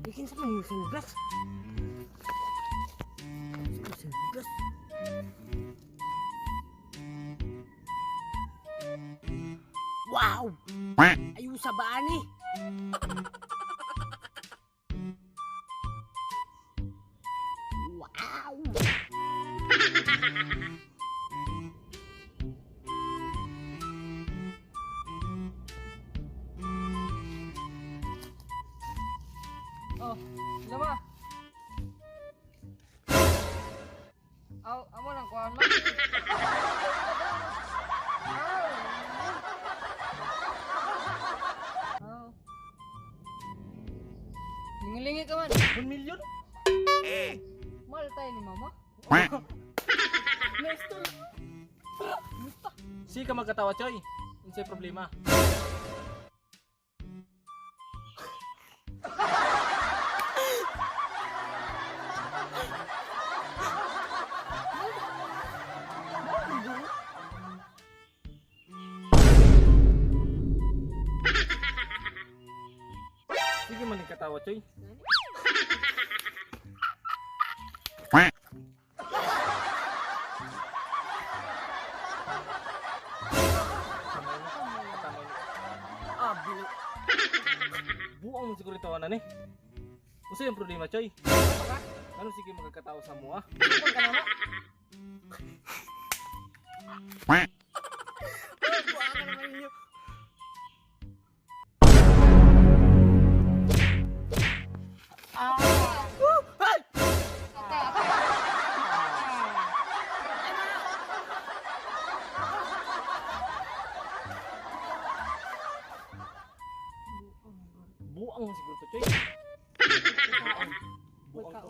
Ikin sa man yung sunglas. Sunglas. Wow! Ayusa ba ani? Wow! Oh, lama. Aw, amo lang kuan ma. Aw. Aw. Lingi-lingi ka man. 1 million? Mahal tayo ni mama. Nice to. Si ka magkatawa, Choy. Unsay problema? Sige man katawa, Choy. Kamay na. Ah, buang mo siguro tawanan eh. Unsa yung problema, Choy? Ano sige magkakatawa sa mo, ah? Kuan ka na ma. Buang ka naman ninyo. Ah! Woo! Ay! Ate, ate. Buang mo siguro to, Choy. Buang to.